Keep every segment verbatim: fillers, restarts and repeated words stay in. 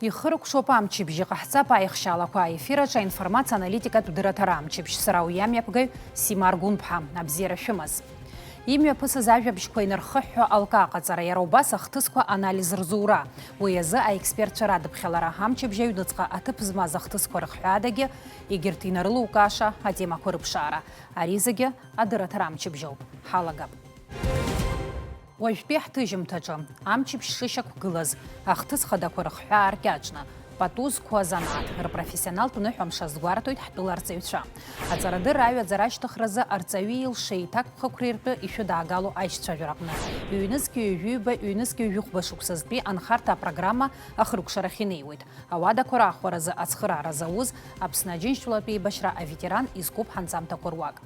Ихыркәшоуп амчыбжь, иҟаҳҵап аихшьаалақәа. Аефир аҿы аинформациа-аналитикатә дырраҭара амчыбжь. Сара уи амҩаԥгаҩ Сима Аргәынԥҳа. Абзиара шәымаз. Имҩаԥысыз ажәабжьқәа инархыҳәҳәо алкааҟаҵара, иара убас ахҭысқәа анализ рзура. Уи азы аекспертцәа радыԥхьалара, амчыбжь аҩныҵҟа аҭыԥ змаз ахҭысқәа рыхҳәаадагьы, егьырҭ инарылукааша атемақәа рыԥшаара. Ари зегьы адырраҭара амчыбжьоуп. Ҳалагап. Уажәтәи ҳҭыжьымҭаҿы, амчыбжь шышьақәгылаз, ахҭыс хадақәа рыхҳәаа ркьаҿны, пату зқәу азанааҭ рпрофессионалтә ныҳәамш азгәарҭоит ҳтәыла арҵаҩцәа. Аҵарадырра аҩаӡара ашьҭыхразы арҵаҩы илшеи иҭакԥхықәреи ртәы ишәыдаагало аишьцәажәараҟны. Ҩнызқь ҩажәи ҩба, ҩнызқь ҩажәи хәба шықәсазтәи анхарҭа апрограмма ахыркәшарахь инеиуеит. Ауадақәа раахәаразы ацхыраара зауз Аԥсны Аџьынџьтәылатәи еибашьра аветеран изкуп ҳанҵамҭақәа руак.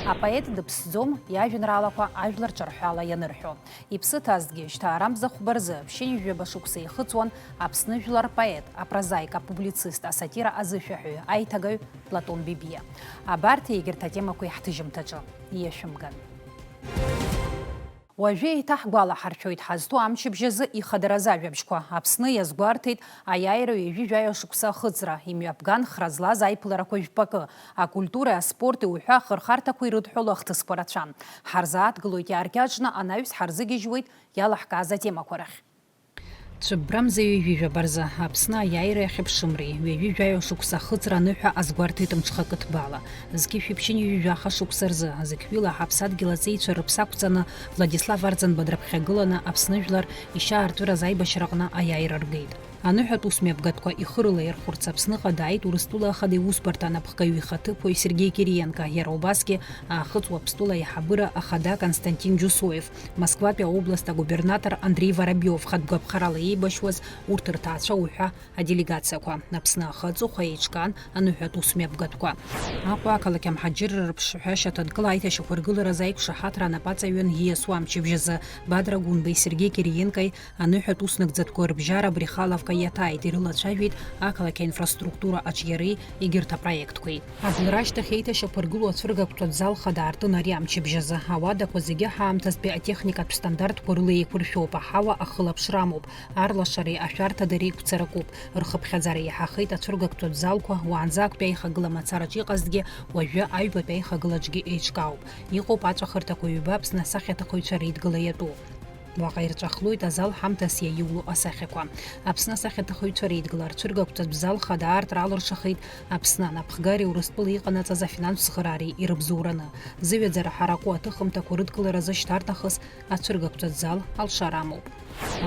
Апоет дыԥсӡом, иажәеинраалақәа ажәлар ҿырҳәала ианырҳәо. Иԥсы ҭазҭгьы, шьҭа арамза хәба рзы, ԥшьынҩажәаба шықәса ихыҵуан Аԥсны жәлар рпоет, апрозаик, апублицист, асатира азышәаҳәаҩ, аиҭагаҩ Платон Бебиа. Абарҭ егьырҭ атемақәа иаҳҭыжьымҭаҿы иашәымган. Уажәы еиҭаҳгәалаҳаршәоит ҳазҭоу амчыбжь азы ихадаразы ажәабжьқәа. Аԥсны иазгәарҭеит аиааира ҩажәи жәаҩа шықәса ахыҵра, имҩаԥган хра злаз аиԥыларақәа жәпакы, акультуреи аспорти уҳәа ахырхарҭақәа ирыдҳәалоу ахҭысқәа рацәан. Ҳарзааҭгылоит иааркьаҿны, анаҩс ҳарзыгьежьуеит иалаҳкааз атемақәа рахь. Цәыббрамза ҩажәи жәаба рзы Аԥсны аиааира иахьыԥшымреи, ҩажәи жәаҩа шықәса ахыҵра аныҳәа азгәарҭеит мҽхакы ҭбаала. Зқьышәи ԥшьынҩажәи жәаха шықәса рзы, зықьҩыла ҳаԥсадгьыл аҵеицәа рыԥсы ақәҵаны, Владислав Арӡынба дрыԥхьагыланы Аԥсны жәлар ишьаартәыраз аибашьраҟны аиааира ргеит. Аныҳәатә усмҩаԥгатәқәа ихы рылаирхәырц Аԥсныҟа дааит Урыстәыла ахада иусбарҭа анапхгаҩы ихаҭыԥуаҩ Сергеи Кириенко, иара убасгьы Аахыҵ Уаԥстәыла аиҳабыра ахада Константин Џьусоев, Москватәи аобласт агубернатор Андреи Воробиов хатә гәаԥхарала еибашьуаз урҭ рҭаацәа уҳәа аделегациақәа, Аԥсны ахы аҵыхәа еиҿкаан аныҳәатә усмҩаԥгатәқәа. Аҟәа ақалақь амҳаџьырра рыԥшҳәа шьаҭанкыла аиҭашьақәыргыларазы аиқәшаҳаҭра анапаҵаҩын ииасуа амчыбжь азы Бадра Гәынбеи Сергеи Кириенкои аныҳәатә уснагӡатәқәа рыбжьара Брехаловка иаҭааит, ирылацәажәеит ақалақь аинфраструктура аҿиареи егьырҭ апроектқәеи. Абылра ашьҭахь еиҭашьақәыргылоу ацәыргақәҵатә зал хада аартын ари амчыбжь азы. Ауадақәа зегьы ҳаамҭазтәи атехникатә стандартқәа рыла еиқәыршәоуп, аҳауа ахылаԥшра амоуп, арлашареи ашәарҭадареи еиқәцаракуп. Рхыԥхьаӡара иаҳахеит ацәыргақәҵатә залқәа, уаанӡа актәи аихагыла мацараҿ иҟазҭгьы, уажәы аҩбатәи аихагылаҿгьы еиҿкаауп. Иҟоуп аҵәахырҭақәа ҩба Аԥсны асахьаҭыхыҩцәа реидгыла иатәу. Уаҟа ирҵәахлоит азал ҳамҭас иаиуло асахьақәа. Аԥсны асахьаҭыхыҩцәа реидгыла рцәыргақәҵатә зал хада аартра алыршахеит Аԥсны анапхгареи Урыстәыла иҟанаҵаз афинанстә цхыраареи ирыбзоураны. Зыҩаӡара ҳараку аҭыхымҭақәа рыдкыларазы шьҭарнахыс ацәыргақәҵатә зал алшара амоуп.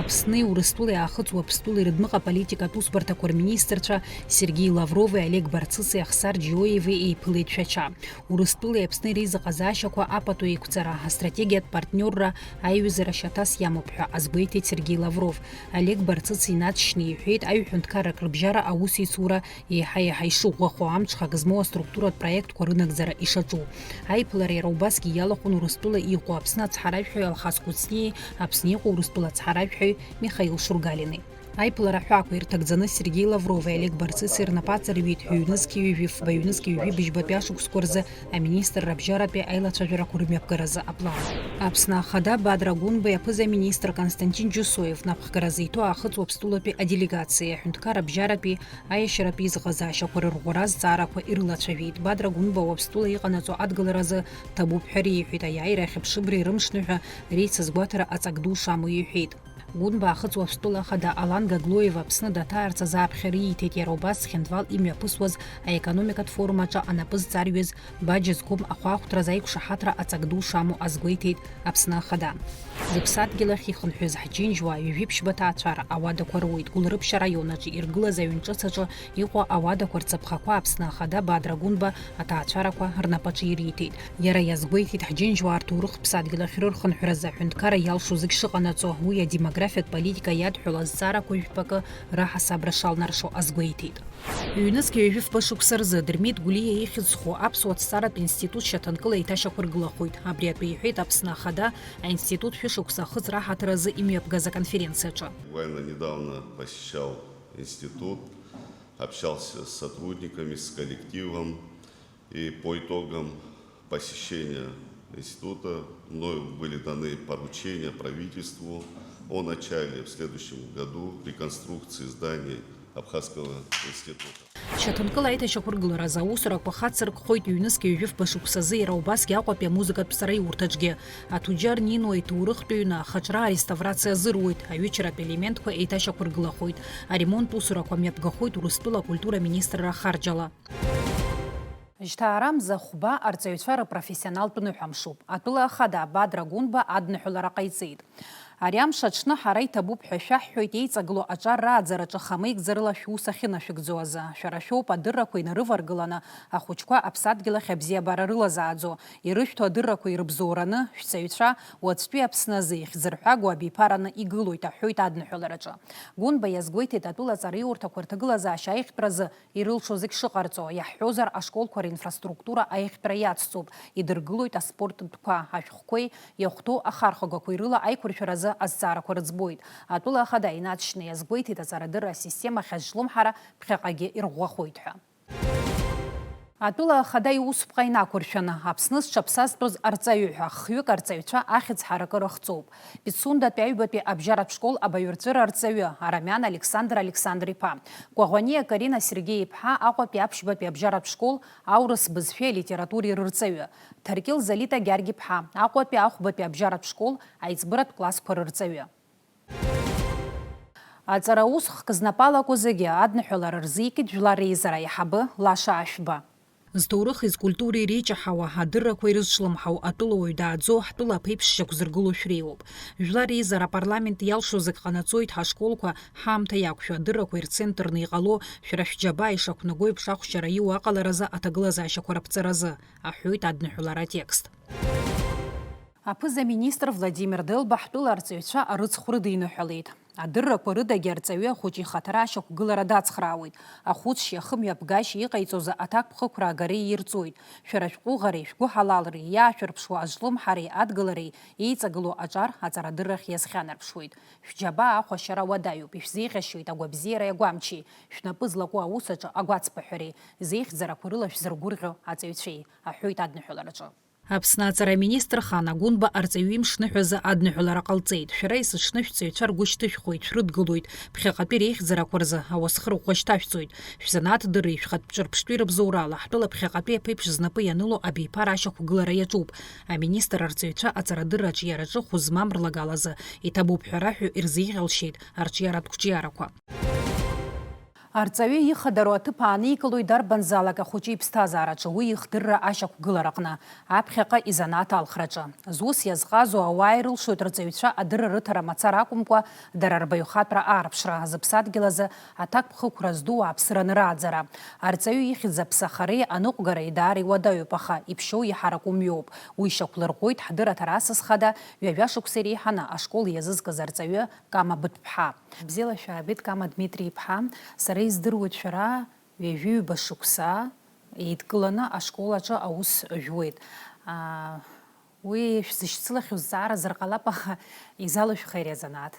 Аԥсни Урыстәылеи Аахыҵ Уаԥстәылеи рыдмыҟаполитикатә усбарҭақәа рминистрцәа Сергеи Лаврови Олег Барцыци Ахсар Џьиоеви еиԥылеит Шәача. Урыстәылеи Аԥсни реизыҟазаашьақәа апату еиқәҵара, астратегиатә партниорра, аиҩызара шьаҭас иамоуп ҳәа азгәеиҭеит Сергеи Лавров. Олег Барцыц инаҵшьны иҳәеит, аҩ-ҳәынҭқаррак рыбжьара аусеицура еиҳа-еиҳа ишыӷәӷәахо, амҽхак змоу аструктуратә проектқәа рынагӡара ишаҿу. Аиԥылара иара убасгьы иалахәын Урыстәыла иҟоу Аԥсны ацҳаражәҳәаҩ Алхас Кәыҵниеи Аԥсны иҟоу Урыстәыла ацҳаражәҳәаҩ Михаил Шургалини. Аиԥылара аҳәаақәа ирҭагӡаны Сергеи Лаврови Олег Барцыци рнапы аҵарҩит ҩнызқьи ҩажәи фба, ҩнызқьи ҩажәи быжьбатәи ашықәсқәа рзы аминистр рыбжьаратәи аилацәажәарақәа рымҩаԥгаразы аплан. Аԥсны Ахада Бадра Гәынба иаԥыза-министр Константин Џьусоев напхгара зиҭо Аахыҵ Уаԥстәылатәи аделегациа, аҳәынҭқар абжьаратәи аиашьаратәи изыҟазаашьақәа рырӷәӷәара азҵаарақәа ирылацәажәеит. Бадра Гәынба Уаԥстәыла иҟанаҵо адгыларазы ҭабуп ҳәа реиҳәеит, аиааира ахьыԥшымреи рымшныҳәа реицызгәаҭара аҵак ду шамоу иҳәеит. Гәынба Аахыҵ Уаԥстәыла Ахада Алан Гаглоев Аԥсны даҭаарц азааԥхьара ииҭеит, иара убас Цхинвал имҩаԥысуаз аекономикатә форум аҿы анапы зҵарҩыз баџьа зқәым ахәаахәҭразы аиқәшаҳаҭра аҵак ду шамоу азгәеиҭеит Аԥсны Ахада. Зыԥсадгьыл ахь ихынҳәыз ҳџьынџьуаа ҩажәи ԥшьба ҭаацәара ауадақәа роуеит. Гәылрыԥшь араион аҿы иргылаз аҩн ҿыц аҿы иҟоу ауадақәа рцаԥхақәа Аԥсны Ахада Бадра Гәынба аҭаацәарақәа рнапаҿы ириҭеит. Иара иазгәеиҭеит, ҳџьынџьуаа рҭоурых ԥсадгьыл ахь рырхынҳәразы аҳәынҭқарра иалшо зегь шыҟанаҵо, уи адемографиатә политика иадҳәалоу азҵаарақәа жәпакы раҳасабра шалнаршо азгәеиҭеит. Ҩнызқь ҩажәи фба шықәса рзы Дырмит Гәлиа ихьӡ зху аԥсуа ҭҵааратә институт шьаҭанкыла еиҭашьақәыргылахоит. Абри атәы иҳәеит Аԥсны Ахада аинститут шәышықәса ахыҵра аҳаҭыр азы имҩаԥгаз аконференциаҿы. Буквально недавно посещал институт, общался с сотрудниками, с коллективом. И по итогам посещения института мною были даны поручения правительству о начале в следующем году реконструкции зданий Абхазского института. Шьаҭанкыла аиҭашьақәыргыларазы аусурақәа хацыркхоит ҩнызқь ҩажәи фба шықәсазы иара убасгьы Аҟәатәи амузыкатә сара иурҭаҿгьы. Аҭуџьар Нино иҭоурыхтә ҩны ахаҿра ареставрациа азыруеит, аҩычаратә елементқәа еиҭашьақәыргылахоит, аремонт усурақәа мҩаԥгахоит Урыстәыла акультура министрра ахарџьала. Жьҭаарамза хәба арҵаҩцәа рыпрофессионалтә ныҳәамшуп. Атәыла ахада Бадра Гәынба адныҳәалара ҟаиҵеит. Ари амш аҽны ҳара иҭабуп ҳәа шәаҳҳәоит еиҵагылоу аҿар рааӡараҿы хамеигӡарыла шәус ахьынашәыгӡо азы. Шәара шәоуп адыррақәа инарываргыланы ахәыҷқәа аԥсадгьыл ахь абзиабара рылазааӡо, ирышәҭо адыррақәа ирыбзоураны, шәҵаҩцәа уаҵәтәи Аԥсны азы ихьӡырҳәагоу абиԥараны игылоит, аҳәоит адныҳәалараҿы. Гәынба иазгәеиҭеит атәыла аҵараиурҭақәа рҭагылазаашьа аиӷьтәразы ирылшо зегь шыҟарҵо, иаҳҳәозар, ашколқәа ринфраструктура аиӷьтәра иацҵоуп, идыргылоит аспорт тәқәа, ашәҟәқәеи иахәҭоу ахархәагақәеи рыла аиқәыршәаразы азҵаарақәа рыӡбоит. Атәыла ахада инаҵшьны иазгәеиҭеит аҵарадырра асистема ахь азҿлымҳара ԥхьаҟагьы ирӷәӷәахоит ҳәа. Атәыла ахада иусԥҟа инақәыршәаны, Аԥсны зҽаԥсазтәыз арҵаҩы ҳәа хҩык арҵаҩцәа ахьӡ ҳаракы рыхҵоуп. Пицундатәи аҩбатәи абжьаратә школ абаҩрҵәыра арҵаҩы, Арамиан Александр Александр-иԥа, Кәаӷәаниа Карина Сергеи-иԥҳа, Аҟәатәи аԥшьбатәи абжьаратә школ аурыс бызшәеи алитературеи рырҵаҩы, Ҭаркьыл Залита Гьаргь-иԥҳа, Аҟәатәи ахәбатәи абжьаратә школ аиҵбыратә классқәа рырҵаҩы. Аҵара усхк знапалақәа зегьы адныҳәалара рзикит Жәлар реизара аиҳабы Лаша Ашәба. Зҭоурыхи зкультуреи реиҷаҳауа, адыррақәа ирызҿлымҳау атәылауаҩ дааӡо, ҳтәыла аԥеиԥш шьақәзыргыло шәреиуоуп. Жәлар реизара апарламент иалшо зегь ҟанаҵоит ҳашколқәа ҳаамҭа иақәшәо, адыррақәа ирцентрны иҟало, шәара шәџьабаа ишақәнаго еиԥш ахәшьара иуа аҟаларазы аҭагылазаашьақәа раԥҵаразы, аҳәоит адныҳәалара атекст. Аԥыза-министр Владимир Делба ҳтәыла арҵаҩцәа арыцхә рыдиныҳәалеит. Адыррақәа рыдагьы арҵаҩы ахәыҷы ихаҭара ашьақәгылара дацхраауеит, ахәыцшьа, ахымҩаԥгашьа иҟаиҵоз аҭакԥхықәра агареи ирҵоит, шәара шәҟәыӷареи шәгәыҳалалреи, иаашәырԥшуа азҿлымҳареи адгылареи еиҵагылоу аҿар аҵарадыррахь иазхьанарԥшуеит. Шәџьабаа ахәашьара уадаҩуп, ишәзеиӷьасшьоит агәабзиареи агәамчи, шәнапы злаку аус аҿы агәацԥыҳәареи, зеихьӡарақәа рыла шәзыргәырӷьо аҵаҩцәеи, аҳәоит адныҳәалараҿы. Аԥсны аҵара аминистр Хана Гәынба арҵаҩы имш ныҳәазы адныҳәалара ҟалҵеит. Шәара есыҽны шәҵаҩцәа ргәы шьҭышәхуеит, шәрыдгылоит, ԥхьаҟатәи реихьӡарақәа рзы ауасхырхәа шьҭашәҵоит. Шәзанааҭдырреи шәхатә ҿырԥштәи рыбзоурала, ҳтәыла ԥхьаҟатәи аԥеиԥш знапы ианыло абиԥара ашьақәгылара иаҿуп. Аминистр арҵаҩцәа аҵарадырра аҿиараҿы хәы змам рлагалазы иҭабуп ҳәа раҳәо ирзеиӷьалшьеит арҿиаратә қәҿиарақәа. Арҵаҩы ихадароу аҭыԥ ааникылоит дарбанзаалак ахәыҷы иԥсҭазаараҿы уи ихдырра ашьақәгылараҟны, аԥхьаҟа изанааҭ алхраҿы. Зус иазҟазоу ауаа ирылшоит рҵаҩцәа адырра рыҭара мацара акәымкәа, дара рбаҩхатәра аарԥшра, зыԥсадгьыл азы аҭакԥхықәра зду ауааԥсыра анырааӡара. Арҵаҩы ихьӡ аԥсахареи аныҟәгареи даара иуадаҩуп, аха иԥшьоу иҳараку мҩоуп. Уи шьақәлырӷәӷәоит ҳдырраҭара асас хада ҩажәа шықәса иреиҳаны ашкол иазызкыз арҵаҩы Кама Быҭәԥҳа. Бзиала шәаабеит, Кама Дмитри-иԥҳа. Сара издыруеит, шәара ҩажәи ҩба шықәса еидкыланы ашкол аҿы аус жәуеит. Аа, уи шәзышьцылахьоу зҵаара азар ҟалап, аха изалышәхи ари азанааҭ?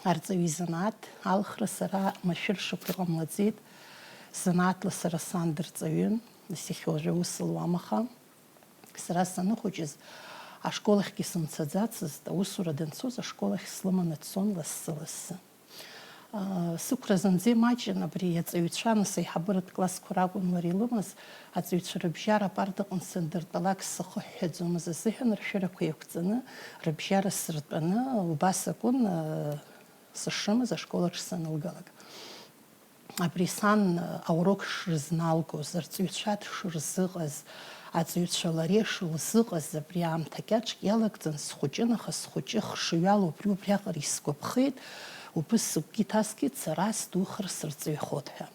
Арҵаҩы изанааҭ алхра сара машәыр шықәра ҟамлаӡеит. Занааҭла сара сан дырҵаҩын, нас иахьа уажәы аус луам, аха Сара саныхәыҷыз, ашкол ахьгьы сымцаӡацызт, аусура данцоз ашкол ахь слыманы дцон лассы-лассы. Аа, сықәра зынӡа имаҷын абри аҵаҩцәа, нас аиҳабыратә классқәа ракәын лара илымаз, аҵаҩцәа рыбжьара апартаҟны сандыртәалак сахыҳәҳәаӡомызт азыҳәан, ршәырақәа еиқәҵаны, рыбжьара сыртәаны, убас акәын, аа, сышрымаз ашкол аҿы санылгалак. Абри сан аурок шрызналгоз, арҵаҩцәа дшырзыҟаз, аҵаҩцәа лареи шылзыҟаз абри аамҭа кьаҿк иалагӡан схәыҷын, аха схәыҷы хшыҩала убри-убриаҟара исгәаԥхеит, убыс сыгәгьы иҭаскит сара сдухар сырҵаҩхоит ҳәа.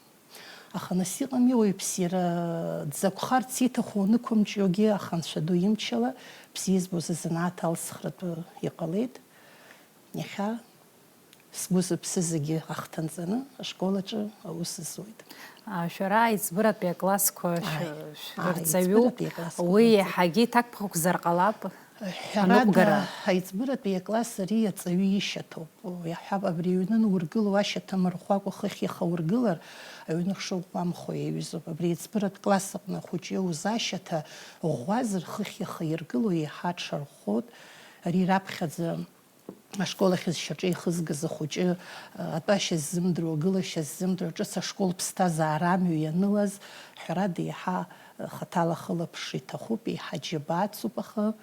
Аха нас иҟами ауаҩԥс иара дзакәхарц ииҭаху анықәымҿиогьы, аха Анцәа ду имчала бзиа избоз азанааҭ алсхратәы иҟалеит. Иахьа Сгәы зыԥсы зегьы ахҭанҵаны ашкол аҿы аус зуеит. А, шәара аиҵбыратәи аклассқәа шә-, Ааи, шәырҵаҩуп. Аиҵбыратәи аклассқәа Уи рырҵаҩ. Еиҳагьы иҭакԥхықәзар ҟалап. Ҳәарада, аныҟәгара. Аиҵбыратәи акласс ари аҵаҩы ишьаҭоуп. Иаҳҳәап, абри аҩны анургыло ашьаҭа мырӷәӷәакәа хыхь иаха ургылар, аҩны хшыҩ ӷәӷәамхо иаҩызоуп. Абри аиҵбыратә класс аҟны ахәыҷы иоуз ашьаҭа ӷәӷәазар, хыхь иаха иргыло еиҳа аҽарӷәӷәоит. Ари раԥхьаӡа Ашкол ахь зшьаҿа ихызгаз ахәыҷы, атәашьа ззымдыруа, агылашьа ззымдыруа, ҿыц ашкол ԥсҭазаара амҩа ианылаз, ҳәарада, еиҳа хаҭала хылаԥшра иҭахуп, еиҳа џьабааҵуп, аха,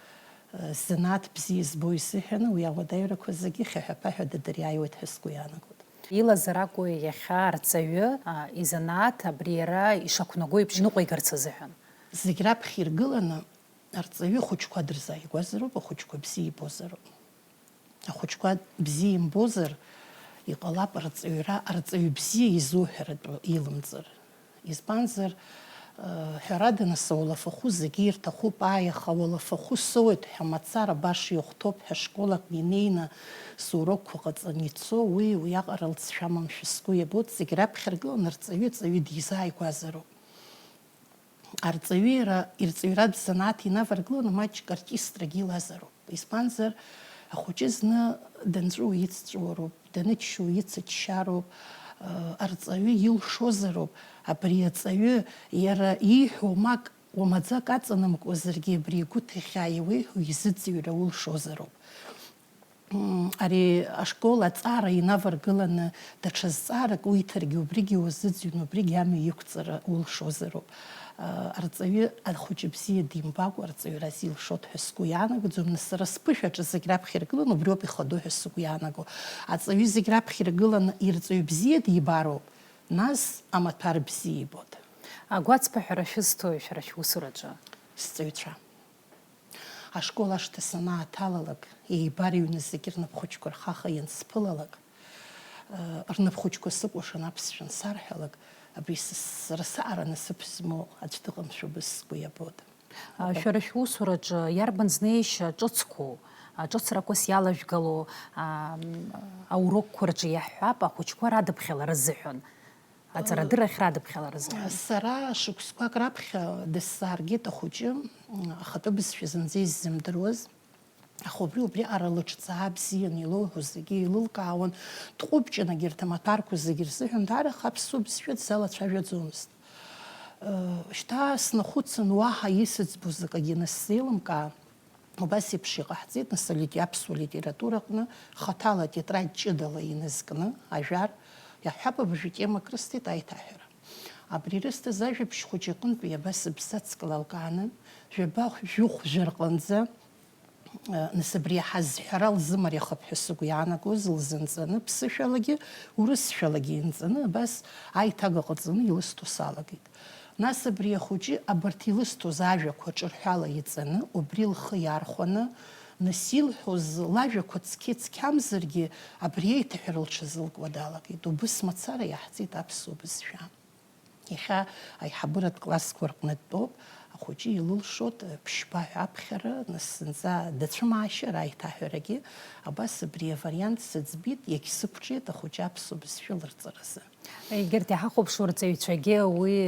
занааҭ бзиа избо изыҳәаны уи ауадаҩрақәа зегьы хьаҳәа-ԥаҳәа дадыриааиуеит ҳәа сгәы иаанагоит. Илазар акәу иахьа арҵаҩы, а, изанааҭ абри иара ишақәнаго еиԥш иныҟәигарц азыҳәан? Зегь раԥхьа иргыланы, арҵаҩы ахәыҷқәа дырзааигәазароуп, ахәыҷқәа бзиа ибозароуп. Ахәыҷқәа бзиа имбозар, иҟалап арҵаҩра, арҵаҩ бзиа изуҳәаратәы илымҵыр. Избанзар, э, ҳәарада, нас, ауалафахәы зегьы ирҭахуп, ааи, аха ауалафахәы соуеит ҳәа мацара баша ихәҭоуп ҳәа школак инеины сурокқәа ҟаҵаны ицо, уи уиаҟара лҵшәа амамшәа сгәы иабоит, зегь раԥхьа иргыланы арҵаҩы ҵаҩы дизааигәазароуп. Арҵаҩы иара ирҵаҩратә занааҭ инаваргыланы маҷк артистрагьы илазароуп. Избанзар, ахәыҷы зны данҵәуо ицҵәуароуп, даныччо ицыччароуп, э, арҵаҩы илшозароуп, абри аҵаҩы иара ииҳәо мак уамаӡак аҵанамкуазаргьы абри игәы ҭахьаа иуеиҳәо изыӡырҩра улшозароуп. М, ари ашкол аҵара инаваргыланы даҽа зҵаарак уиҭаргьы убригьы уазыӡырҩны, убригьы амҩа иқәҵара улшозароуп. А, арҵаҩы ахәыҷы бзиа димбакәа арҵаҩра зилшоит ҳәа сгәы иаанагӡом, нас сара сԥышәаҿы зегь раԥхьа иргыланы убриоуп ихадоу ҳәа сгәы иаанаго. Аҵаҩы зегь раԥхьа иргыланы ирҵаҩ бзиа дибароуп, нас амаҭәар бзиа ибоит. Агәацԥыҳәара шәызҭои шәара шәусураҿы? Сҵаҩцәа. Ашкол ашҭа санааҭалалак, еибарыҩны зегьы рнапхәыҷқәа рхаха иансԥылалак, э, рнапхәыҷқәа сыкәыршан аԥсшәа ансарҳәалак, абри са, сара саара насыԥ змоу аӡә дыҟамшәа убыс сгәы иабоит. А, шәара шәусураҿы иарбан знеишьа ҿыцқәоу, а, ҿыцрақәас иалажәгало, а, м, аурокқәа рҿы иаҳҳәап, ахәыҷқәа радыԥхьалара азыҳәан? Аҵарадыррахь радыԥхьаларазы. Сара шықәсқәак раԥхьа дысзааргеит ахәыҷы, ахатәы бызшәа зынӡа иззымдыруаз. Аха убри, убриаҟара лыҿцаа бзиан, илоуҳәо зегьы еилылкаауан, дҟәыбҷан егьырҭ амаҭәарқәа зегьы рзыҳәан, даара аԥсуа бызшәа дзалацәажәаӡомызт. Шьҭа снахәыцын, уаҳа исыӡбоз акагьы анысзеилымкаа, Убас еиԥш иҟаҳҵеит, нас, алите-, аԥсуа литератураҟны хаҭала тетрадь ҷыдала инызкны ажәар, иаҳҳәап, абыржәы темак рысҭеит, аиҭаҳәара. Абри ирысҭаз ажәабжь хәыҷы аҟынтәи абас бзацкла алкааны, жәаба-, жәохә-жәа рҟынӡа, э, нас, абри иаҳа зҳәара лзымариахап ҳәа сыгәы иаанагоз лзынҵаны, ԥсышәалагьы, урысшәалагьы инҵаны, абас аиҭага ҟаҵаны илысҭо салагеит. Нас абри ахәыҷы абарҭ илысҭоз ажәақәа ҿырҳәала иҵаны, убри лхы иархәаны, нас илҳәоз лажәақәа цқьа-цқьамзаргьы, абри аиҭаҳәара лҽазылкуа далагеит. Убыс мацара иаҳҵеит аԥсуа бызшәа. Иахьа аиҳабыратә классқәа рҟны дтәоуп, ахәыҷы илылшоит ԥшьба ҳәа аԥхьара, нас зынӡа дацәымаашьар аиҭаҳәарагьы, абас абри авариант сыӡбеит, иагьсықәҿиеит ахәыҷы аԥсуа бызшәа лырҵаразы. Егьырҭ иҳахәаԥшуа рҵаҩцәагьы уи,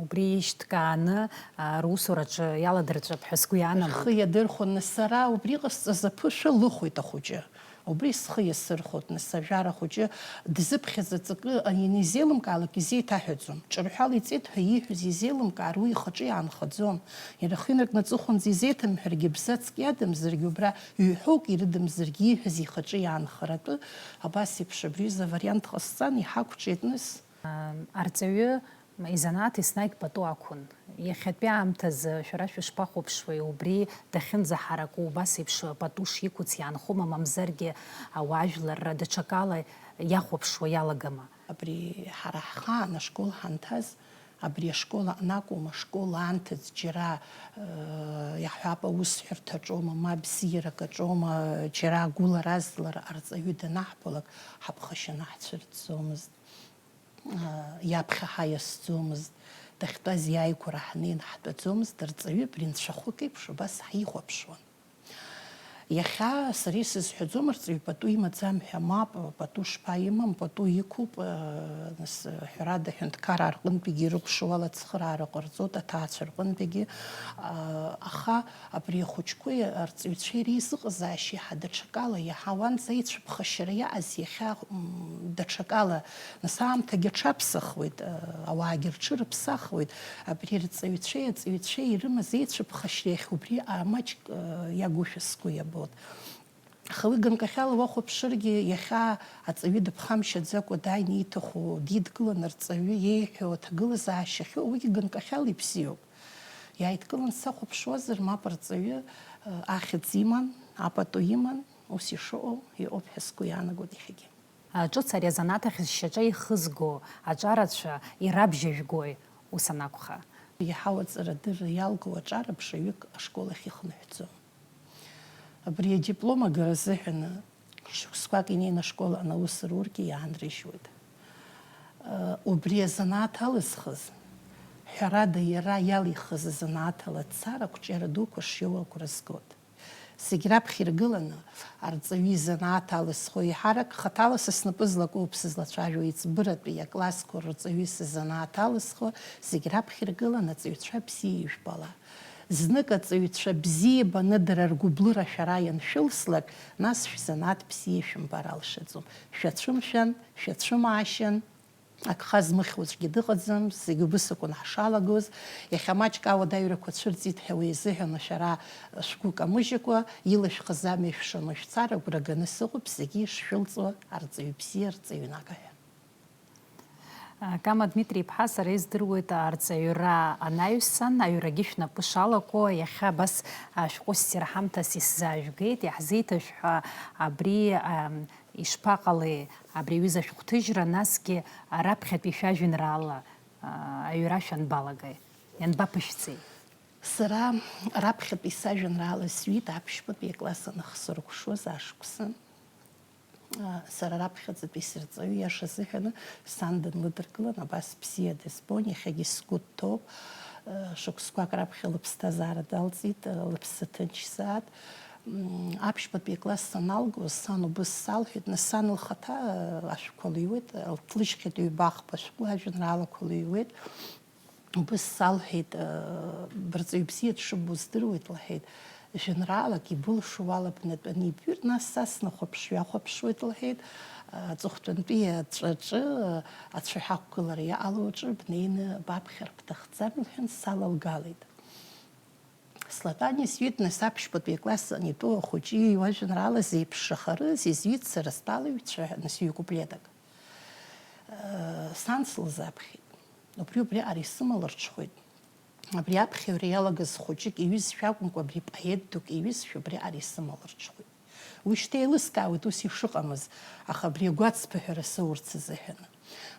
убри ишьҭкааны, а, русураҿы иаладырҵәап ҳәа сгәы иаанагоит. Рхы иадырхәаны, сара убри ҟасҵаз аԥышәа лыхәеит ахәыҷы. Убри схы иасырхәоит, нас, ажәара хәыҷы дзыԥхьаз аҵакы анизеилымкаалак изеиҭаҳәаӡом. Ҿырҳәала иҵеит ҳәа ииҳәаз изеилымкаар, уи ихаҿы иаанхаӡом. Иара хы инаркны аҵыхәанӡа изеиҭамҳәаргьы, бзацк иадамзаргьы, убра ҩҳәоук ирыдамзаргьы, ииҳәаз ихаҿы иаанхаратәы, абас еиԥш абри аҩыза авариант ҟасҵан, иҳақәҿиеит, нас. Арҵаҩы изанааҭ еснагь пату ақәын. Иахьатәи аамҭазы шәара шәышԥахәаԥшуеи, убри дахьынӡаҳараку убас еиԥш пату шиқәыц иаанхома, мамзаргьы ауаажәларра даҽакала иахәаԥшуа иалагама? Абри ҳара ҳхаан ашкол ҳанҭаз, абри ашкол аҟны акәым, ашкол аанҭыҵ џьара, э, иаҳҳәап, аусҳәарҭаҿоума, ма бзиарак аҿоума, џьара агәыларазлара арҵаҩы данаҳбалак, ҳаԥхашьаны ҳцәырҵӡомызт, э, иаԥхьа ҳаиасӡомызт, дахьтәаз иааигәара ҳнеин ҳтәаӡомызт, арҵаҩы абри нцәахәык еиԥш убас ҳихәаԥшуан. Иахьа сара исызҳәаӡом, арҵаҩы пату имаӡам ҳәа, мап, пату шԥаимам, пату иқәуп, э, нас, ҳәарада, аҳәынҭқараа рҟынтәигьы ирыкәшо ала ацхыраара ҟарҵоит, аҭаацәа рҟынтәигьы, а, аха абри ахәыҷқәеи арҵаҩцәеи реизыҟазаашьа иаҳа даҽакала иаҳауан, аицәыԥхашьара иааз иахьа, м, даҽакала, нас, аамҭагьы аҽаԥсахуеит, э, ауаагьы рҽырыԥсахуеит, абри арҵаҩцәеи аҵаҩцәеи ирымаз еицәыԥхашьара иахь убри, а, маҷк, э, иагушәа сгәы иабоит. Аха уи ганкахьала уахәаԥшыргьы, иахьа аҵаҩы дыԥхамшьаӡакәа дааины ииҭаху дидгылан арҵаҩы иеиҳәо аҭагылазаашьа ахьыҟоу, уигьы ганкахьала ибзиоуп. Иааидкылан сахәаԥшуазар, мап, арҵаҩы, э, ахьӡ иман, апату иман, ус ишыҟоу иҟоуп ҳәа сгәы иаанагоит иахьагьы. Ҿыц ари азанааҭ ахь зшьаҿа ихызго аҿарацәа ирабжьажәгои, ус анакәха? Иаҳау аҵарадырра иалгоу аҿар абжаҩык ашкол ахь ихынҳәӡом. Абри адиплом агара азыҳәаны шықәсқәак инеины ашкол аҟны аус рургьы иаанрыжьуеит. Убри азанааҭ алызхыз, ҳәарада, иара иалихыз азанааҭ ала дцар, ақәҿиара дуқәа шиоуа агәра згоит. Зегь раԥхьа иргыланы, арҵаҩы изанааҭ алызхуа, еиҳарак хаҭала са снапы злакуп сызлацәажәо иҵбыратәи аклассқәа рырҵаҩыс изанааҭ алызхуа, зегь раԥхьа иргыланы аҵаҩцәа бзиа ижәбала. Знык аҵаҩцәа бзиа ибаны дара ргәыблыра шәара ианшәылслак, нас шәзанааҭ бзиа шәымбар алшаӡом. Шәацәымшәан, шәацәымаашьан, агха змыхьуа аӡәгьы дыҟаӡам, зегь убыс акәын ҳшалагоз. Иахьа маҷк ауадаҩрақәа цәырҵит ҳәа уи азыҳәан шәара шәгәы камыжьыкәа, илышәхыз амҩа шәшаны шәцар агәра ганы сыҟоуп, зегьы ишшәылҵуа арҵаҩы бзиа, арҵаҩы нага ҳәа. Кама Дмитри-иԥҳа, сара издыруеит, арҵаҩра анаҩсан, аҩрагьы шәнапы шалаку, иахьа абас, а, шәҟәы ссир ҳамҭас исзаажәгеит, иаҳзеиҭашәҳәа абри, ам, ишԥаҟалеи абри аҩыза шәҟәҭыжьра, насгьы раԥхьатәи шәажәеинраала, а, аҩра шәанбалагеи, ианбаԥышәҵеи? Сара раԥхьатәи сажәеинраала зҩит аԥшьбатәи акласс анахсыркәшоз ашықәсан. Сара раԥхьаӡатәи сырҵаҩы, иаша азыҳәаны, сан данлыдыркылан, абас бзиа дызбон, иахьагьы сгәы дҭоуп. Шықәсқәак раԥхьа лыԥсҭазаара далҵит, лыԥсы ҭынчзаат. М, аԥшьбатәи акласс саналгоз, сан убыс салҳәеит, нас сан лхаҭа ашәқәа лыҩуеит, лҭлыжьхьеит ҩба-хԥа шәҟәы, ажәеинраалақәа лыҩуеит. Убыс салҳәеит, бырҵаҩ бзиа дшыббо здыруеит, лҳәеит. Жәеинраалак ибылшо уалабнатәаны ибҩыр, нас са снахәаԥш-ҩахәаԥшуеит, лҳәеит. Аҵыхәтәантәи аҵәаҿы ацәаҳәа ақәгылара иҟало аҿы бнеины баԥхьар бҭахӡам, лҳәан, салалгалеит. Слатәан исҩит, нас аԥшьбатәи акласс анитәу ахәыҷы иажәеинраала зеиԥшрахарыз изҩит сара стәала ҩцәа, нас ҩ-куплетак. Сан сылзаԥхьеит. Убри, убриаҟара исымалырҽхәеит. Абри аԥхьаҩра иалагаз хәыҷык иҩызцәа акәымкәа, абри поет дук иҩызцәа убриаҟара исымалырҽхәеит. Уи шьҭа еилыскаауеит ус ишыҟамыз, аха абри агәацԥыҳәара соурц азыҳәаны.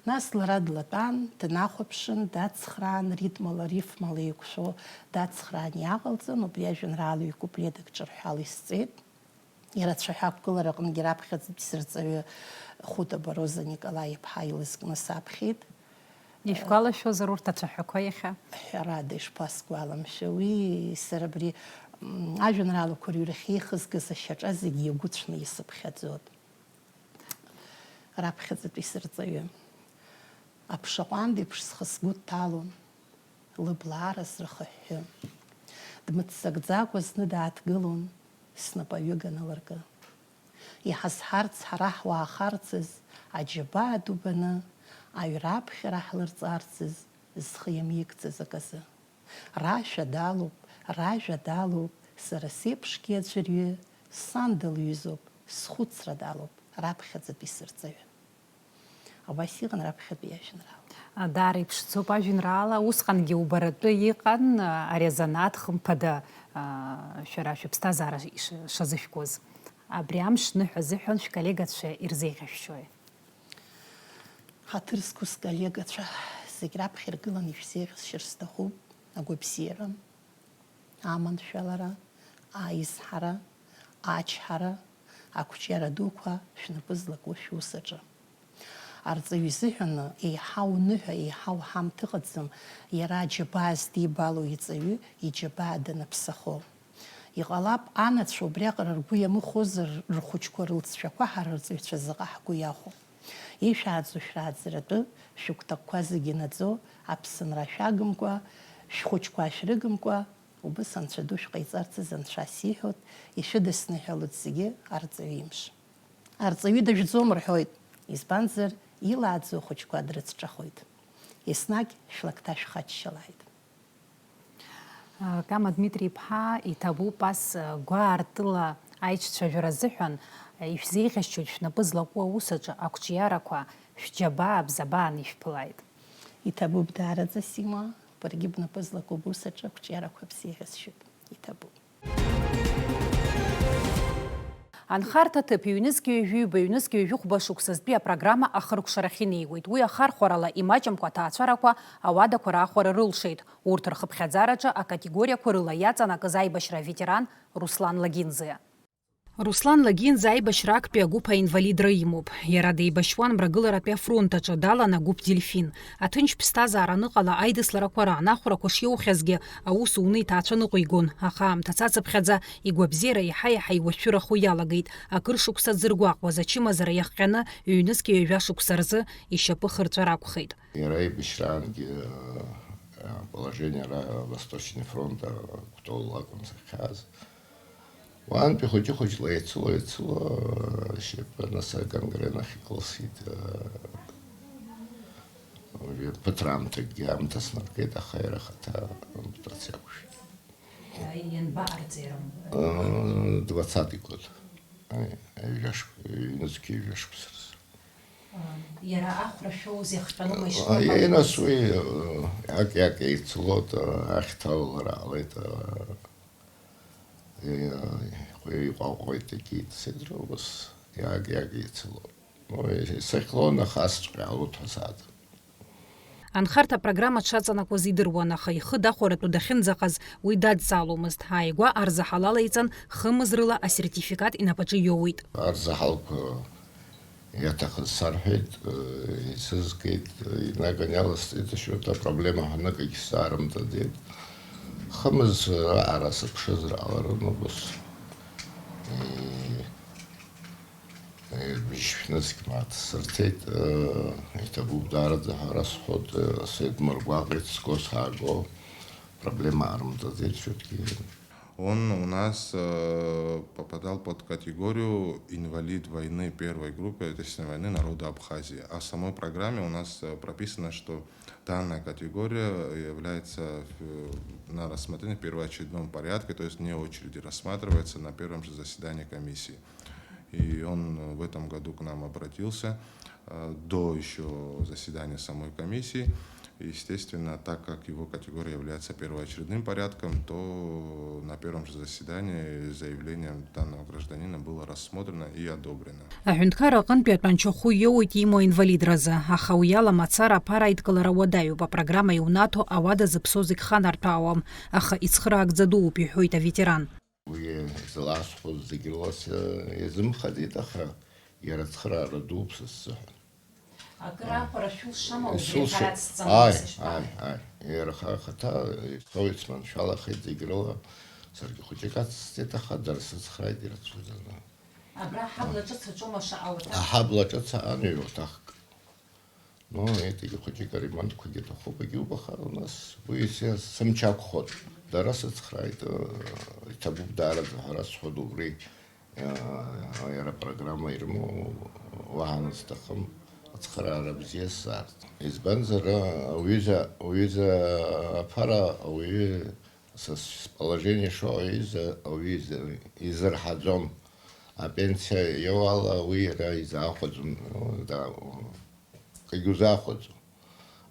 Нас лара длатәан, днахәаԥшын, дацхраан, ритмала, рифмала еиқәшәо дацхраан иааҟалҵан, убри ажәеинраала ҩ-куплетак ҿырҳәала исҵеит. Иара ацәаҳәа ақәгылара аҟынгьы раԥхьаӡатәи сырҵаҩы Хәытаба Роза Николаи-иԥҳа илызкны саԥхьеит. Ишәгәалашәозар урҭ ацәаҳәақәа иахьа? Ҳәарада, ишԥасгәаламшәа, уи сара абри, м, ажәеинраалақәа рыҩрахь еихызгаз ашьаҿа зегьы иагәыцәны исыԥхьаӡоит. Раԥхьаӡатәи сырҵаҩы. Аԥша ҟәандеиԥш схы сгәы дҭалон, лыбла аарасра хыҳәҳәы. Дмыццакӡакәа зны дааҭгылон, снапы аҩыга налыркы. Иҳазҳарц, ҳара ҳуаахарцаз, аџьабаа ду баны, аҩра аԥхьара ҳлырҵарцаз, зхы иамеигӡаз аказы. Рашәа далоуп, ражәа далоуп, сара сеиԥшгьы аӡәырҩы, сан дылҩызоуп, схәыцра далоуп, раԥхьаӡатәи сырҵаҩы. Абас иҟан раԥхьатәи ажәеинраала. А, даара иԥшӡоуп ажәеинраала, усҟангьы убаратәы иҟан, а, ари азанааҭ хымԥада, а, шәара шәыԥсҭазаара иш-, шазышәкуаз. Абри амш ныҳәа азыҳәан шәколлегацәа ирзеиӷьашәшьои? Ҳаҭыр зқәу сколлегацәа зегь раԥхьа иргыланы ишәзеиӷьасшьар сҭахуп агәабзиара, аманшәалара, аизҳара, ачҳара, ақәҿиара дуқәа шәнапы злаку шәус аҿы. Арҵаҩы изыҳәаны еиҳау ныҳәа, еиҳау ҳамҭ ыҟаӡам, иара аџьабаа здибало иҵаҩы иџьабаа данаԥсахо. Иҟалап, анацәа убриаҟара ргәы иамыхозар, рхәыҷқәа рылҵшәақәа ҳара арҵаҩцәа заҟа ҳгәы иахәо. Ишәааӡо шәрааӡаратәы, шәыгәҭакқәа зегьы наӡо, Аԥсынра шәагымкәа, шәхәыҷқәа шәрыгымкәа, убыс анцәа ду шәҟаиҵарц азы анцәа сиҳәоит, ишәыдысныҳәалоит зегьы арҵаҩы имш. Арҵаҩы дажәӡом рҳәоит, избанзар, илааӡо ахәыҷқәа дрыцҿахоит. Еснагь шәлакҭа шәхаччалааит. Кама Дмитри-иԥҳа, иҭабуп ас гәаартыла Аиҿцәажәара азыҳәан ишәзеиӷьасшьоит шәнапы злаку аус аҿы ақәҿиарақәа, шәџьабаа бзабаан ишәԥылааит. Иҭабуп даараӡа, Сима, баргьы бнапы злаку бус аҿы ақәҿиарақәа бзеиӷьасшьоит. Иҭабуп. Анхарҭа ҭыԥ ҩнызқьи ҩажәи ҩба, ҩнызқьи ҩажәи хәба шықәсазтәи апрограмма ахыркәшарахь инеиуеит. Уи ахархәарала имаҷымкәа аҭаацәарақәа ауадақәа раахәара рылшеит. Урҭ рхыԥхьаӡараҿы акатегориақәа рыла иаҵанакыз аибашьра аветеран Руслан Лагинӡиа. Руслан Лагинӡа аибашьра актәи агәыԥ аинвалидра имоуп. Иара деибашьуан мрагыларатәи афронт аҿы, далан агәыԥ Дельфин. Аҭынч ԥсҭазаара аныҟала, аидысларақәа раан ахәрақәа шиоухьазгьы, аус уны иҭаацәа ныҟәигон. Аха аамҭа цацыԥхьаӡа игәабзиара еиҳа-еиҳа иуашәшәырахо иалагеит. Акыр шықәса дзыргәаҟуаз ачымазара иахҟьаны, ҩнызқьи ҩажәа шықәса рзы ишьапы хырҵәар акәхеит. Иара аибашьраангьы, э, положение ара Восточный фронт, э, Кәтол акәын сахьааз. Уаантәи хәыҷы-хәыҷла еицыло, еицыло, э, шьапы, нас, агангренахь икылсит, э, уажәы ԥыҭраамҭакгьы аамҭа снаргеит, аха иара ахаҭа ампутациа ақәшәеит. Ианбаҟарҵеи иара? Э, двадцатый год. Ай, ҩажәа шықә-, ҩнызқьи ҩажәа шықәса рзы. Иара ахәра шәоузеи, ахҟьаноума, ишԥаҟалеи? Ааи, нас уи, э, иаки-иаки еицылоит, э, ахьҭа алалара ҟалеит, э, э, иҟәаҟәеит, егьи ицеит, ус иаки-иаки еицылоит. Уи исыхьлон, аха асҵәҟьа алоуҭәа сааӡам. Анхарҭа апрограмма дшаҵанакуаз идыруан, аха ихы дахәаратәы дахьынӡаҟаз уи дадҵааломызт. Ааигәа арзаҳал алеиҵан, хымз рыла асертификат инапаҿы иоуит. Арзаҳалқәа иаҭахыз сарҳәеит, исызгеит, инаган иаласҵеит, ашьоута апроблема ҳәа акгьы сзаарымҵаӡеит. Хымз раҟара сыԥшызар ҟаларын убас. Быжьшәнызқь мааҭ сырҭеит, иҭабуп даараӡа ҳәа расҳәоит, сеидмыргәаҟит, сгәы сааго, проблема аарымҵаӡеит, всё-таки. Он у нас, э, попадал под категорию инвалид войны первой группы Отечественной войны народа Абхазии. А в самой программе у нас, э, прописано, что данная категория является, э, на рассмотрение в первоочередном порядке, то есть вне очереди рассматривается на первом же заседании комиссии. И он в этом году к нам обратился, э, до ещё заседания самой комиссии. Естественно, так как его категория является первоочередным порядком, то на первом же заседании заявление данного гражданина было рассмотрено и одобрено. Аҳәынҭқарра аҟынтәи атәанча хәы иоуеит имоу аинвалидразы, аха уи ала мацара аԥара аидкылара уадаҩуп, апрограмма иунаҭо ауада зыԥсоу зегь ханарҭәаауам, аха ицхыраагӡа дууп, иҳәоит аветеран. Уи зласҳәоз зегь рыла сзы-, иазымхаӡеит, аха иара ацхыраара дууп са сзыҳәан. Акыр аҟара шәылшама, убри Исылшо-, ҳара дсҵамыз ааи, ишԥа? Ааи, ааи. Иара ха-, ахаҭа, исоуит, сманшәалахеит зегь рыла. Саргьы хәыҷык ацсҵеит, аха дара сыцхрааит ирацәаӡаны. Абра аҳабла ҿыц аҿоума шаҟа уаҭах? Аҳабла ҿыц аан ҩ-уаҭахк. Ну, иҵегьы хәыҷык аремонтқәагьы аҭахуп, егьиуп, аха нас уи сы-, сымч ақәхоит. Дара сыцхрааит, э, иҭабуп даараӡа ҳәа расҳәоит убри, э, иара апрограмма ирымоу уаҳа сҭахым, ацхыраара бзиа сзаарц. Избанзар, э, уҩыза, уҩыза аԥара, ауаҩы са сположение шоу аҩыза, ауаҩы изы-, изырҳаӡом. Апенсиа иоуала уи иара изаахәаӡом, э, да, Акгьы узаахәаӡом.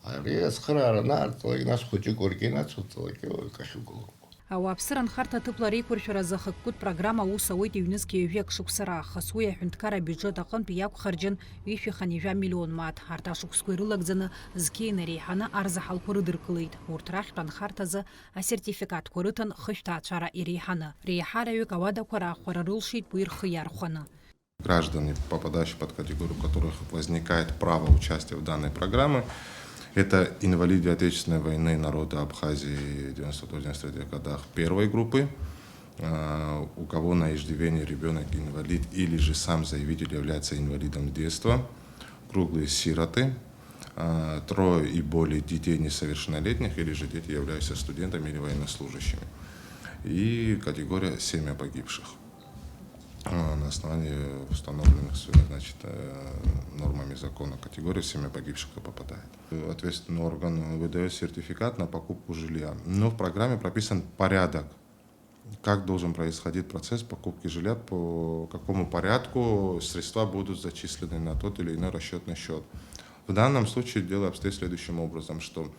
Ари ацхыраара анаарҵалак, нас хәыҷык уаргьы инацуҵалак, иҟахьугылоуп. Ауааԥсыра анхарҭа аҭыԥла реиқәыршәаразы ахықәкытә программа аус ауеит ҩнызқьи ҩажәи акы шықәса раахыс. Уи аҳәынҭқарра абиуџьет аҟынтә иақәхарџьын ҩышәи хынҩажәа миллион мааҭ. Арҭ ашықәсқәа ирылагӡаны зқьи инеи реиҳаны арзаҳалқәа рыдыркылеит. Урҭ рахьтә анхарҭазы асертификатқәа рыҭан хышә ҭаацәара иреиҳаны. Реиҳараҩык ауадақәа раахәара рылшеит уи рхы иархәаны. Граждане, попадающие под категорию, у которых возникает право участия в данной программе, это инвалиды Отечественной войны народа Абхазии девяносто второго девяносто третьего годах первой группы, а, у кого на иждивении ребёнок инвалид или же сам заявитель является инвалидом с детства, круглые сироты, а, трое и более детей несовершеннолетних или же дети, являющиеся студентами или военнослужащими. И категория семья погибших. А, на основании установленных, значит, э, нормами закона категорий семья погибших попадает. Ответственный орган выдаёт сертификат на покупку жилья. Но в программе прописан порядок как должен происходить процесс покупки жилья, по какому порядку средства будут зачислены на тот или иной расчетный счет. В данном случае дело обстоит следующим образом, что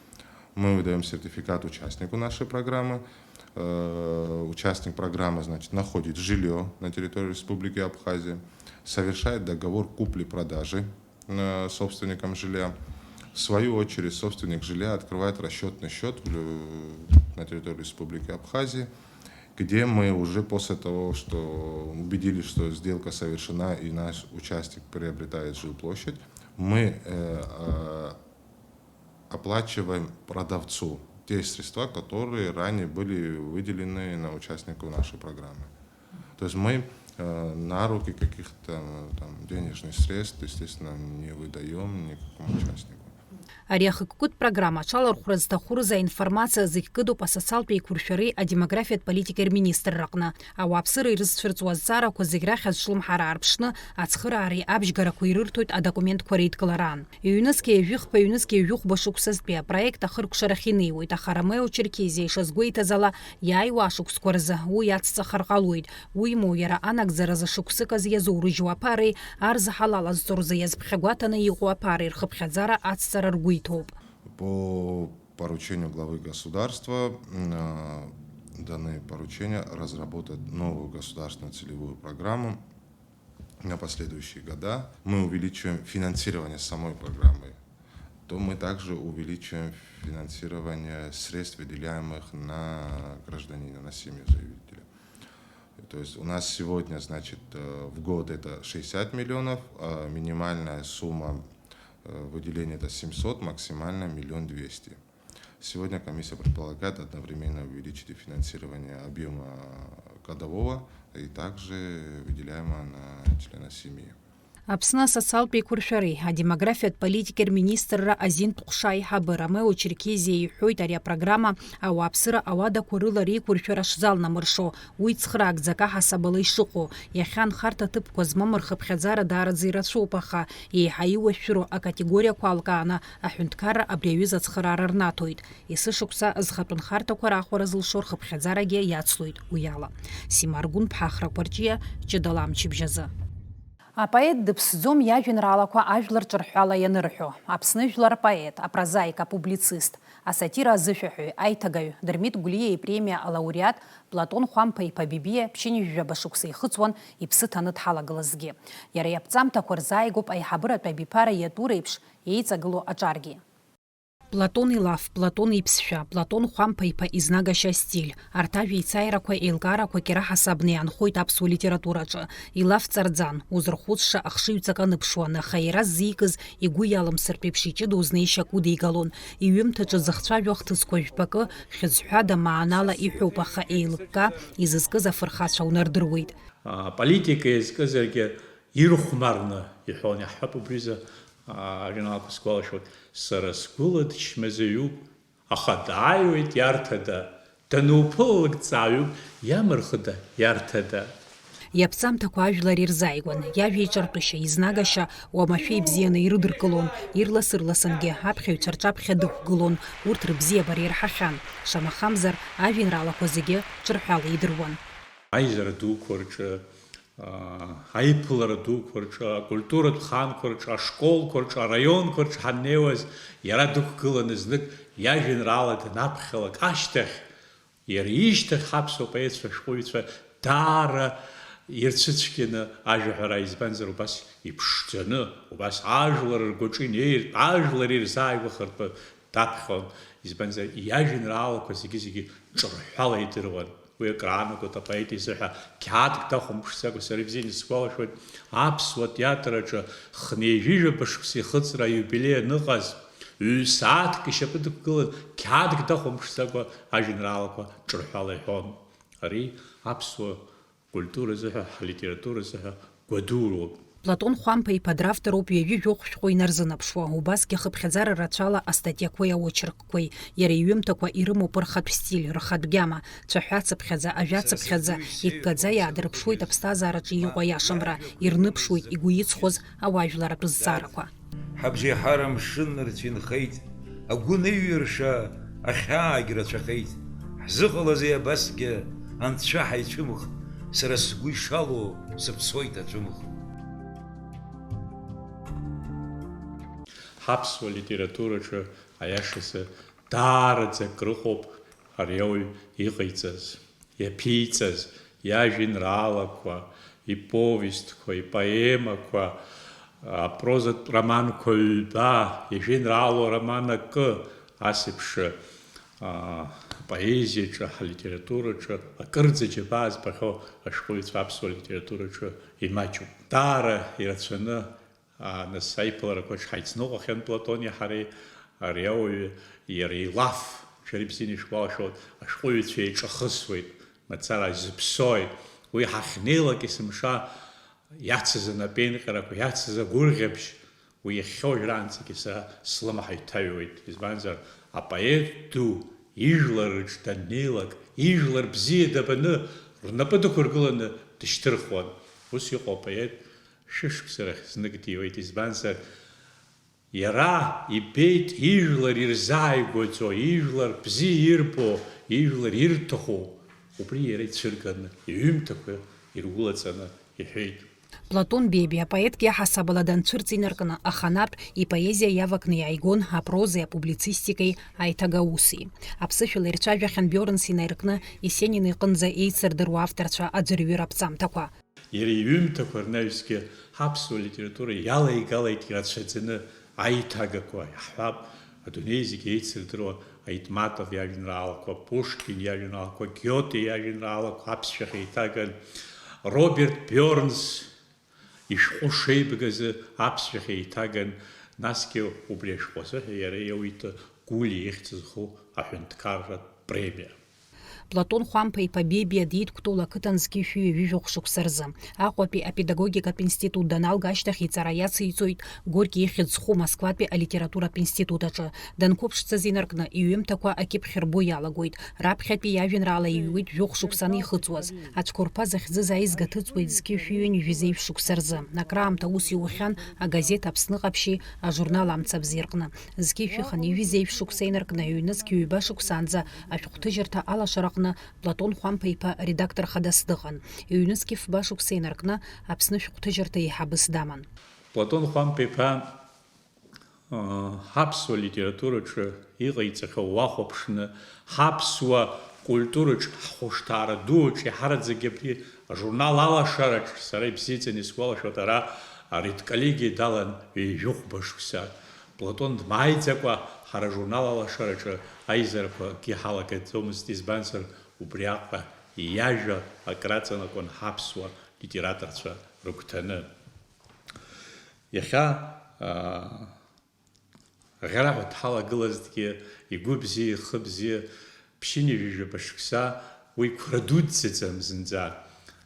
мы выдаём сертификат участнику нашей программы. Э, участник программы, значит, находит жильё на территории Республики Абхазия, совершает договор купли-продажи, э, собственником жилья. В свою очередь, собственник жилья открывает расчётный счёт в лю-, на территории Республики Абхазия, где мы уже после того, что убедились, что сделка совершена и наш участник приобретает жилплощадь, мы, э, э, оплачиваем продавцу те средства, которые ранее были выделены на участников нашей программы. То есть мы, э, на руки каких-то, э, там, денежных средств, естественно, не выдаём никакому участнику. Ари ахықәкытә программа аҽалархәра зҭаху рзы аинформациа зегь кыдуп асоциалтә еиқәыршәареи адемографиатә политикеи рминистрраҟны. Ауааԥсыра ирызцәырҵуа азҵаарақәа зегь рахь азҿлымҳара аарԥшны, ацхыраареи абжьгарақәа ирырҭоит адокументқәа реидкылараан. Ҩнызқьи жәыхԥа, ҩнызқьи жәыхәба шықәсазтәи апроект ахыркәшарахь инеиуеит, аха Ромео Черкезиа ишазгәеиҭаз ала, иааиуа ашықәсқәа рзы уи ацҵахар ҟалоит, уимоу иара анагӡаразы шықәсык азы иазоурыжьуа аԥареи арзаҳал алазҵо рзы иазԥхьагәаҭаны иҟоу аԥареи рхыԥхьаӡара ацҵара ргәы иҭоуп. По поручению главы государства, м, а, даны поручение разработать новую государственную целевую программу на последующие года. Мы увеличиваем финансирование самой программы, то мы также увеличиваем финансирование средств, выделяемых на гражданина, на семью заявителя. То есть у нас сегодня, значит, э, в год это шестьдесят миллионов, а минимальная сумма, э, выделения это семьсот, максимальная миллион двести. Сегодня комиссия предполагает одновременно увеличить и финансирование объёма годового и также выделяемого на члена семьи. Аԥсны асоциалтә еиқәыршәареи адемографиатә политикеи рминистрра азинтә ҟәша аиҳабы Ромео Черкезиа иҳәоит, ари апрограмма ауааԥсыра ауадақәа рыла реиқәыршәара шзалнамыршо, уи цхыраагӡак аҳасабала ишыҟоу, иахьа анхарҭа ҭыԥқәа змам рхыԥхьаӡара даараӡа ирацәоуп, аха еиҳа иуашәшәыроу акатегориақәа алкааны аҳәынҭқарра абри аҩыза ацхыраара рнаҭоит. Есышықәса зхатәы нхарҭақәа раахәара зылшо рхыԥхьаӡарагьы иацлоит уи ала. Сима Аргәынԥҳа, Ахра Кәарҷиа, Ҷыдала амчыбжь азы. Апоет дыԥсӡом иажәеинраалақәа ажәлар ҿырҳәала ианырҳәо. Аԥсны жәлар апоет, апрозаик, апублицист, асатира азышәаҳәаҩ, аиҭагаҩ, Дырмит Гәлиа ипремиа алауреат Платон Хәамԥа-иԥа Бибиа ԥшьынҩажәаба шықәса ихыҵуан иԥсы ҭаны дҳалагылазҭгьы. Иара иаԥҵамҭақәа рзааигәоуп аиҳабыратә абиԥара иатәу реиԥш еиҵагылоу аҿаргьы. Платон илаф, Платон иԥсшәа, Платон Хәамԥа-иԥа изнагашьа астиль, арҭ ажәеицааирақәа еилкаарақәак иара ҳасабны иаанхоит аԥсуа литератураҿы. Илаф ҵарӡан, узырхәыцша ахшыҩҵак аныԥшуан, аха иара ззикыз игәы иалымсыртә еиԥш иҷыдоу знеишьак удигалон. Иҩымҭаҿы зыхцәажәо ахҭысқәа жәпакы, хьыӡҳәада, маанала иҳәоуп, аха еилыкка изызкыз афырхацәа унардыруеит. А, политика иазкызаргьы ирхәмарны иҳәон, иаҳҳәап, убризы, а, ажурналқәа сгәалашәоит, сара сгәыла дчмазаҩуп, аха дааиуеит иарҭада, дануԥылалак дҵааҩуп, иамырхыда, иарҭада. Иаԥҵамҭақәа ажәлар ирзааигәан, иажәа иҿартәышьа, изнагашьа уамашәа ибзианы ирыдыркылон, ирлас-ырласынгьы аԥхьаҩцәа рҿаԥхьа дықәгылон, урҭ рыбзиабара ирҳахьан, шамахамзар, ажәеинраалақәа зегьы ҿырҳәала идыруан. Аизара дуқәа рҿы, аа, аиԥылара дуқәа рҿы, акультуратә хаанқәа рҿы, ашколқәа рҿы, араионқәа рҿы ҳаннеиуаз, иара дықәгыланы знык иажәеинраала данаԥхьалак ашьҭахь, иара ишьҭахь ҳаԥсуа поетцәа, ашәҟәыҩҩцәа даара ирцәыцәгьаны ажәа ҳәара, избанзар, убас иԥшӡаны, убас ажәлар ргәаҿы инеиртә, ажәлар ирзааигәахартә даԥхьон, избанзар, иажәеинраалақәа зегьы-зегьы ҿырҳәала идыруан. Уи акраанагоит апоет изыҳәа, қьаадк дахәамԥшӡакәа, сара ибзианы исгәалашәоит, аԥсуа театр аҿы хынҩажәижәаба шықәса ихыҵра аиубилеи аныҟаз, ҩ-сааҭк ишьапы дықәгылан, қьаадк дахәамԥшӡакәа ажәеинраалақәа ҿырҳәала иҳәон. Ари аԥсуа культура азыҳәа, ҳлитература азыҳәа гәадуроуп. Платон Хәамԥа-иԥа дравторуп ҩажәи жәохә шәҟәы инарзынаԥшуа, убасгьы хыԥхьаӡара рацәала астатиақәеи аочеркқәеи. Иара иҩымҭақәа ирымоуп рхатә стиль, рхатә гьама, цәаҳәацыԥхьаӡа, ажәацыԥхьаӡа, иккаӡа иаадырԥшуеит аԥсҭазаараҿы иҟоу аиашамра, ирныԥшуеит игәы иҵхоз ауаажәларратә зҵаарақәа. Ҳабжеиҳара амшын рцәа инхеит, агәы аныҩирша ахьаагь рацәахеит. Ҳзыҟалазеи абасгьы Анцәа ҳаицәымӷ, сара сгәы ишалоу сыԥсуеит аҵәымӷ. Ҳаԥсуа литератураҿы аиашазы даараӡа акрыҟоуп ари ауаҩ иҟаиҵаз, иаԥиҵаз, иажәеинраалақәа, иповестқәа, ипоемақәа, апрозатә романқәа ҩба, ижәеинраалоу ароман акы, ас еиԥш, аа, апоезиаҿы, ҳалитератураҿы акырӡа џьабаа збахьоу ашәҟәыҩҩцәа аԥсуа литератураҿы имаҷуп. Даара ирацәаны, аа, нас аиԥыларақәа шҳаицныҟәахьан Платони ҳареи, ари ауаҩы иара илаф, шәара ибзианы ишәгәалашәоит, ашәҟәыҩҩцәа еиҿахысуеит, мацара изыԥсои, уи ҳахьнеилак есымша иацыз анапеинҟьарақәа, иацыз агәырӷьабжь, уи иахьа уажәраанӡагьы сара слымҳа иҭаҩуеит, избанзар, апоет ду ижәлар рыҿ даннеилак, ижәлар бзиа дабаны рнапы дықәыргыланы дышьҭырхуан. Ус иҟоу апоет шәышықәса рахь знык диуеит, избанзар, иара ибеит ижәлар ирзааигәаӡоу, ижәлар бзиа ирбо, ижәлар ирҭаху, убри иара ицәырганы, иҩымҭақәа иргәылаҵаны иҳәеит. Платон Бебиа апоетк иаҳасабала данцәырҵ инаркны, аханатә ипоезиа иавакны иааигон апрозеи апублицистикеи аиҭагауси. Аԥсышәала ирцәажәахьан Биорнс инаиркны Есенин иҟынӡа еицырдыруа авторцәа аӡәырҩы раԥҵамҭақәа. Иара иҩымҭақәа рнаҩсгьы ҳаԥсуа литература иалеигалеит ирацәаӡаны аиҭагақәа, иаҳҳәап, адунеи зегьы еицырдыруа Аитматов иажәеинраалақәа, Пушкин иажәеинраалақәа, Гиоте иажәеинраалақәа аԥсшәахь еиҭаган, Роберт Биорнс ишәҟәы шеибгазы аԥсшәахь еиҭаган, насгьы убри ашәҟәы азыҳәа иара иауит Гулиа ихьӡ зху аҳәынҭқарратә премиа. Платон Хәамԥа-иԥа Бебиа диит Кәтол ақыҭан зқьи шәи ҩажәи жәохә шықәса рзы. Аҟәатәи апедагогикатә институт даналга ашьҭахь иҵара иациҵоит Горки ихьӡ зху Москватәи алитературатә институт аҿы. Данқәыԥшӡаз инаркны, иҩымҭақәа акьыԥхь рбо иалагоит. Раԥхьатәи иажәеинраала иҩуеит жәохә шықәса анихыҵуаз. Ацәқәырԥа захьӡыз аизга ҭыҵуеит зқьи шәи ҩынҩажәи зеижә шықәса рзы. Акраамҭа аус иухьан агазеҭ Аԥсны Ҟаԥшьи ажурнал Амцабзи рҟны. Зқьи шәи хынҩажәи зеижә шықәса инаркны, ҩнызқь ҩба шықәсаанӡа ашәҟәҭыжьырҭа алашараҟны Платон Хәамԥа-иԥа редактор хадас дыҟан. Ҩнызқь фба шықәса инаркны Аԥсны шәҟәҭыжьырҭа еиҳабыс даман. Платон Хәамԥа-иԥа, аа, ҳаԥсуа литератураҿы иҟаиҵахьоу уахәаԥшны, ҳаԥсуа культураҿ, ҳхәышҭаара дуаҿ, иаҳараӡакгьы абри ажурнал Алашараҿ, сара ибзиаӡаны исгәалашәоит, ара аредколлегиа далан ҩажәихәба шықәса. Платон дмааиӡакәа ҳара ажурнал Алашараҿы аизарақәа акгьы ҳалагаӡомызт, избанзар, убриаҟара иажәа акраҵанакуан ҳаԥсуа литераторцәа рыгәҭаны. Иахьа, аа, аӷьараҳәа дҳалагылазҭгьы, игәы бзиа, ихы бзиа, ԥшьынҩажәижәаба шықәса уи қәра дуӡӡаӡам зынӡа.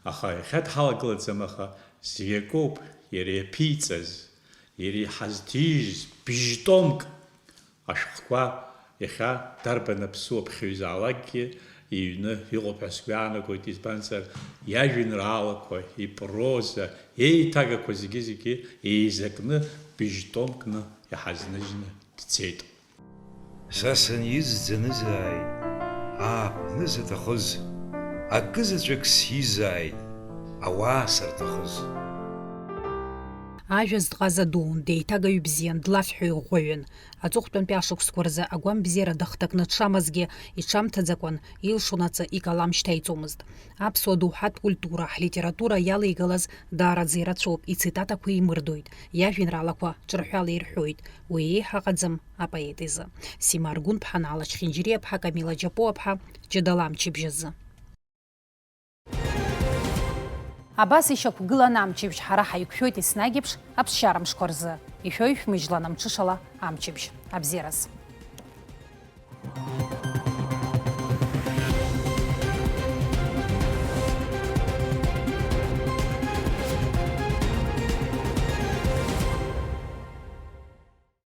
Аха иахьа дҳалагылаӡам, аха зегь акоуп, иара иаԥиҵаз, иара иҳазҭижьыз бжь-томк ашәҟәқәа иахьа дарбан аԥсуа ԥхьаҩзаалакгьы иҩны иҟоуп ҳәа сгәы иаанагоит, избанзар, иажәеинраалақәа, ипроза, еиҭагақәа зегьы-зегьы еизакны быжь-томкны иҳазныжьны дцеит. Са саниз ӡанызааит, ааԥны заҭахыз, акызаҵәык сизааит, ауаа сырҭахыз. Ажәа зҭҟаз адуун, деиҭагаҩ бзиан, длафҳәаҩ ӷәӷәаҩын. Аҵыхәтәантәи ашықәсқәа рзы агәамбзиара дахҭакны дшамазгьы, иҽамҭаӡакәан, илшонаҵы икалам шьҭаиҵомызт. Аԥсуа доуҳатә культура, ҳлитература иалеигалаз даараӡа ирацәоуп, ицитатақәа еимырдоит, иажәеинраалақәа ҿырҳәала ирҳәоит, уи еиҳа ыҟаӡам апоет изы. Сима Аргәынԥҳа, Наала Чхинџьириаԥҳа, Камила Џьапуаԥҳа, Ҷыдала амчыбжь азы. Абас ишьақәгыланы амчыбжь ҳара ҳаиқәшәоит еснагь еиԥш аԥсшьара мшқәа рзы. Ишәои шәмыжьлан амҽышала амчыбжь. Абзиараз.